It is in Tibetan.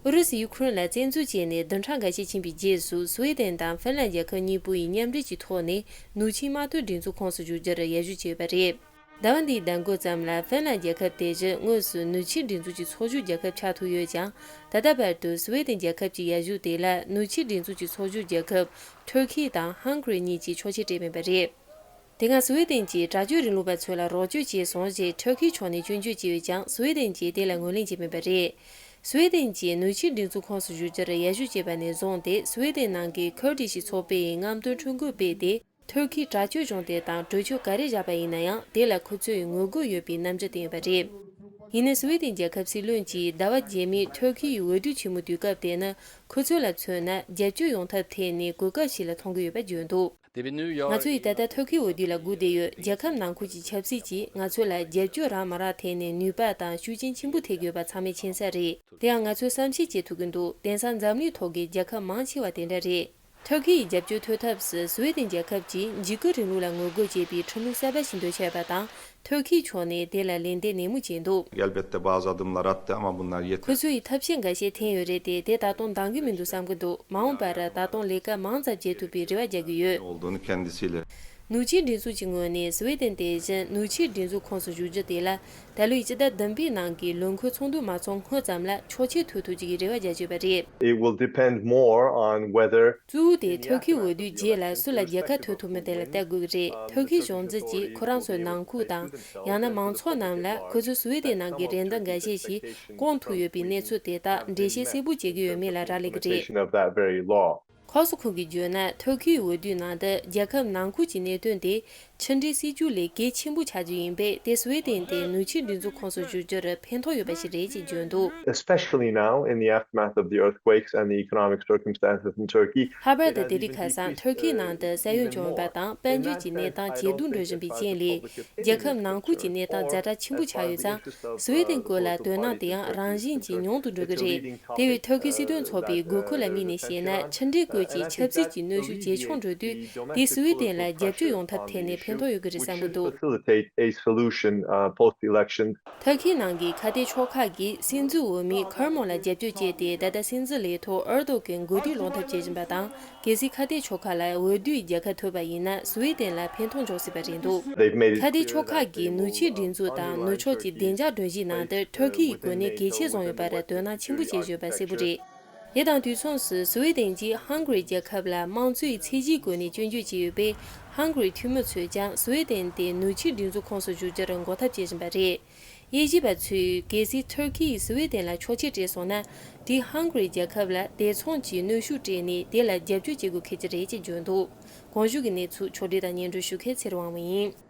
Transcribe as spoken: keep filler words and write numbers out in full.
ཨུ་རུ་སུས་ཡུ་ཁུ་རེན་ལ་བཙན་འཛུལ་བྱས་ནས་བདུན་ཕྲག་འགའ་ཤས་ཕྱིན་པའི་རྗེས་སུ། སུ་ཝེ་ཏེན་དང་ཧྥིན་ལན་རྒྱལ་ཁབ་གཉིས་པོ་ཡིས་མཉམ་འབྲེལ་གྱི་ཐོག་ནས་ནུས་ཆེའི་དམག་དོན་སྒྲིག་འཛུགས་ཁོངས་སུ་འཇུག་རྒྱུར་ཡར་ཞུ་བྱས་ཡོད་པ་རེད། ཟླ་བ་འདིའི་ཟླ་མགོ་ཙམ་ལ་ཧྥིན་ལན་རྒྱལ་ཁབ་དེ་བཞིན་དངོས་སུ་ནུས་ཆེའི་སྒྲིག་འཛུགས་ཀྱི་ཚོགས་ཞུགས་རྒྱལ་ཁབ་ཆགས་ཐུབ་ཡོད་ཀྱང་། ད་ལྟ་བར་དུ་སུ་ཝེ་ཏེན་རྒྱལ་ཁབ་ཀྱི་ཡར་ཞུ་དེ་ལ་ནུས་ཆེའི་སྒྲིག་འཛུགས་ཀྱི་ཚོགས་ཞུགས་རྒྱལ་ཁབ་ཐུར་ཁེ་དང་ཧང་ག་རི་གཉིས་ཀྱིས་ཆོག་མཆན་སྤྲད་མེད་པ་རེད། དེ་སྔ་སུ་ཝེ་ཏེན་གྱིས་དྲག་སྤྱོད་རིང་ལུགས་པ་ཚོ་ལ་རོགས་སྐྱོར་བྱས་སོང་ཞེས་ཐུར་ཁེའི་ཕྱོགས་ནས་སྐྱོན་བརྗོད་བྱས་ཡོད་ཀྱང་། སུ་ཝེ་ཏེན་གྱིས་དེ་ལ་ངོས་ལེན་བྱས་མེད་པ་རེད། སུ་ཝེ་ཏེན་གྱིས་ནུས་ཆེའི་སྒྲིག་འཛུགས་ཁོངས་སུ་ཞུགས་རྒྱུར་ཡར་ཞུ་བྱས་པ་ནས་བཟུང་སྟེ། སུ་ཝེ་ཏེན་ནང་གི་ཁུར་ཏི་ཤི་ཚོགས་པས་རྔམ་སྟོན་ཁྲོམ་སྐོར་སྤེལ་ཏེ། ཐུར་ཁེའི་དྲག་སྤྱོད་གཞུང་དེ་དང་གྲོས་ཆོད་ག་རེ་བཞག་པ་ཡིན་ན་ཡང་། དེ་ལ་ཁོ་ཚོས་ངོ་རྒོལ་ཡོད་པའི་རྣམ་འགྱུར་བསྟན་ཡོད་པ་རེད། ཡིན་ནའི་སུ་ཝེ་ཏེན་རྒྱལ་ཁབ་སྲིད་བློན་གྱིས་ཟླ་བ་རྗེས་མའི་ཐུར་ཁེ་ཡི་འོས་བསྡུ་ཆེན་མོའི་དུས་སྐབས་དེ་ནི། ཁོ་ཚོ་ལ་མཚོན་ན་རྒྱབ་སྐྱོར་ཡོང་ཐབས་ཐད་ནས་གོ་སྐབས་ཤིག་ལ་མཐོང་གི་ཡོད་པ་བརྗོད་འདུག། ང་ཚོ་ཡིས་ད་ལྟ་ཐུར་ཁེའི་འོས་བསྡུ་ལ་སྒུག་བསྡད་ཡོད། རྒྱལ་ཁབ་ནང་ཁུལ་གྱི་ཆབ་སྲིད་ཀྱིས་ང་ཚོ་ལ་རྒྱབ་སྐྱོར་རག་མ་རག་ཐད་ནས་ནུས་པ་དང་ཤུགས་རྐྱེན་ཆེན་པོ་ཐེབས་ཡོད་པ་ཚང་མས་མཁྱེན་གསལ་རེད། དེ་ཡང་ང་ཚོས་བསམ་ཤེས་བྱེད་ཐུབ་ཀྱི་འདུག། དེང་སང་འཛམ་གླིང་ཐོག་གི་རྒྱལ་ཁབ་མང་ཆེ་བ་དེ་འདྲ་རེད། ཐུར་ཁེ་ཡི་རྒྱབ་སྐྱོར་ཐོབ་ཐབས་སུ་སུ་ཝེ་ཏེན་རྒྱལ་ཁབ་ཀྱིས་འཇིགས་སྐུལ་རིང་ལུགས་ལ་ངོ་རྒོལ་བྱེད་པའི་ཁྲིམས་ལུགས་གསར་པ་ཞིག་འདོན་འཆར་ཡོད་པ་དང་། ཐུར་ཁེའི་ཕྱོགས་ནས་དེ་ལ་ལན་འདེབས་ནན་མོ་བྱས་འདུག། Elbette bazı adımlar attı ama bunlar yeter. ཁོ་ཚོ་ཡིས་ཐབས་ཤེས་འགའ་ཤས་འཐེན་ཡོད་རེད་དེ། དེ་ད་དུང་འདང་གི་མི་འདུག་བསམ་གྱི་འདུག། མ་འོངས་པར་ད་དུང་ལས་ཀ་མང་ཙམ་བྱེད་ཐུབ་པའི་རེ་བ་རྒྱག་གི་ཡོད། Olduğunu kendisiyle. ནུས་ཆེའི་སྒྲིག་འཛུགས་ཀྱི་ངོས་ནས་སུ་ཝེ་ཏེན་དེ་བཞིན་ནུས་ཆེའི་སྒྲིག་འཛུགས་ཁོངས་སུ་ཞུགས་རྒྱུ་དེ་ལ། ད་ལོའི་སྤྱི་ཟླ་བདུན་པའི་ནང་གི་ལོ་འཁོར་ཚོགས་འདུ་མ་ཚོགས་སྔོན་ཙམ་ལ་ཆོག་མཆན་ཐོབ་ཐུབ་ཀྱི་རེ་བ་རྒྱག་ཀྱི་ཡོད་པ་རེད། It will depend more on whether གཙོ་བོ་དེ་ཐུར་ཁེའི་འོས་བསྡུའི་རྗེས་ལ་སུ་ལ་རྒྱལ་ཁ་ཐོབ་ཐུབ་མིན་དེ་ལ་ལྟ་དགོས་ཀྱི་རེད། ཐུར་ཁེའི་གཞུང་འཛིན་གྱིས་ཁོ་རང་ཚོའི་ནང་ཁུལ་དང་། ཡང་ན་མང་ཚོགས་རྣམས་ལ་ཁོ་ཚོས་སུ་ཝེ་ཏེན་ནང་གི་རེ་འདུན་འགའ་ཤས་ཤིག་སྐོང་ཐུབ་ཡོད་པའི་གནས་ཚུལ་དེ་དག་འགྲེལ་བཤད་གསལ་པོ་བྱེད་ཀྱི་ཡོད་མེད་ལ་རག་ལས་ཀྱི་རེད། Implementation of that very law. ཁོ་སོ་ཁོང་གིས་བརྗོད་ན། ཐུར་ཁེའི་འོས་བསྡུའི་ནང་དུ་རྒྱལ་ཁབ་ནང་ཁུལ་གྱི་གནད་དོན་དེ་ཕྱི་འབྲེལ་སྲིད་ཇུས་ལས་གལ་ཆེན་པོ་ཆགས་རྒྱུ་ཡིན་པས། དེ་སུ་ཝེ་ཏེན་དེ་ནུས་ཆེའི་སྒྲིག་འཛུགས་ཁོངས་སུ་ཞུགས་རྒྱུར་ཕན་ཐོགས་ཡོད་པ་ཞིག་རེད་ཅེས་བརྗོད་འདུག། Especially now in the aftermath of the earthquakes and the economic circumstances in Turkey. ལྷག་པར་དུ་དེ་རིང་ཁ་སང་ཐུར་ཁེའི་ནང་དུ་ས་ཡོམ་བྱུང་ཡོད་པ་དང་། དཔལ་འབྱོར་གྱི་གནས་སྟངས་ཇེ་སྡུག་འགྲོ་བཞིན་པའི་རྐྱེན་ལས། རྒྱལ་ཁབ་ནང་ཁུལ་གྱི་གནས་སྟངས་ཛ་དྲག་ཆེན་པོ་ཆགས་ཡོད་ཙང་། སུ་ཝེ་ཏེན་སྐོར་ལ་དོ་སྣང་དེ་ཡང་རང་བཞིན་གྱིས་ཉུང་དུ་འགྲོ་གི་རེད། དེ་བས་ཐུར་ཁེ་སྲིད་དོན་ཚོགས་པའི་དགོས་མཁོ་ལ་དམིགས་ནས་བཤད་ན། ཕྱི་འབྲེལ་སྐོར་གྱི་ཆབ་སྲིད་ཀྱི་གནོན་ཤུགས་ཇེ་ཆུང་འགྲོ་དུས། དེས་སུ་ཝེ་ཏེན་ལ་རྒྱབ་སྐྱོར་ཡོང་ཐབས་ཐད་ནས་ཕན་ཐོགས་ཡོད་ཀྱི་རེད་བསམ་གྱི་འདུག། Facilitate a solution, uh, post-election. ཐུར་ཁེའི་ནང་གི་ཁ་གཏད་ཕྱོགས་ཁག་གིས་སྲིད་འཛིན་འོས་མི་ཁར་མོ་ལ་རྒྱབ་སྐྱོར་བྱས་ཏེ། ད་ལྟ་སྲིད་འཛིན་ལས་ཐོག་ཨར་དོ་གྷན་འགོ་ཁྲིད་སློང་ཐབས་བྱེད་བཞིན་པ་དང་། གལ་སྲིད་ཁ་གཏད་ཕྱོགས་ཁག་ལ་འོས་བསྡུའི་རྒྱལ་ཁ་ཐོབ་པ་ཡིན་ན། སུ་ཝེ་ཏེན་ལ་ཕན་ཐོགས་འབྱུང་སྲིད་པ་རེད་འདུག། They've made it ཁ་གཏད་ཕྱོགས་ཁག་གིས་ནུས་ཆེའི་སྒྲིག་འཛུགས་དང་ནུབ་ཕྱོགས་ཀྱི་བདེ་འཇགས་སྒྲོམ་གཞིའི་ནང་དུ་ཐུར་ཁེ་ཡི་གོ་གནས་གལ་ཆེ་བཟུང་ཡོད་པར་དོ་སྣང་ཆེན་པོ་བྱེད་བཞིན་ཡོད་པ་གསལ་པོ་རེད། དེ་དང་དུས་མཚུངས་སུ། སུ་ཝེ་ཏེན་གྱིས་ཧང་ག་རི་རྒྱལ་ཁབ་ལ་དམངས་གཙོའི་ཚད་གཞིའི་སྒོ་ནས་སྐྱོན་བརྗོད་བྱས་ཡོད་པས། ཧང་ག་རིའི་འཐུས་མི་ཚོས་ཀྱང་སུ་ཝེ་ཏེན་དེ་ནུས་ཆེའི་སྒྲིག་འཛུགས་ཁོངས་སུ་ཞུགས་རྒྱུར་འགོག་ཐབས་བྱེད་བཞིན་པ་རེད། དབྱེ་ཞིབ་པ་ཚོས། གལ་སྲིད་ཐུར་ཁེ་ཡིས་སུ་ཝེ་ཏེན་ལ་ཆོག་མཆན་སྤྲད་སོང་ན། དེས་ཧང་ག་རི་རྒྱལ་ཁབ་ལ་དེ་མཚུངས་ཀྱི་གནོན་ཤུགས་སྤྲད་ནས། དེ་ལ་རྒྱབ་སྐྱོར་བྱེད་དགོས་འཁེལ་གྱི་རེད་ཅེས་བརྗོད་འདུག། གོང་ཞུས་ཀྱི་གནས་ཚུལ་ཕྱོགས་སྒྲིག་དང་སྙན་སྒྲོན་ཞུ་མཁན་ཚེ་རིང་དབང་མོ་ཡིན།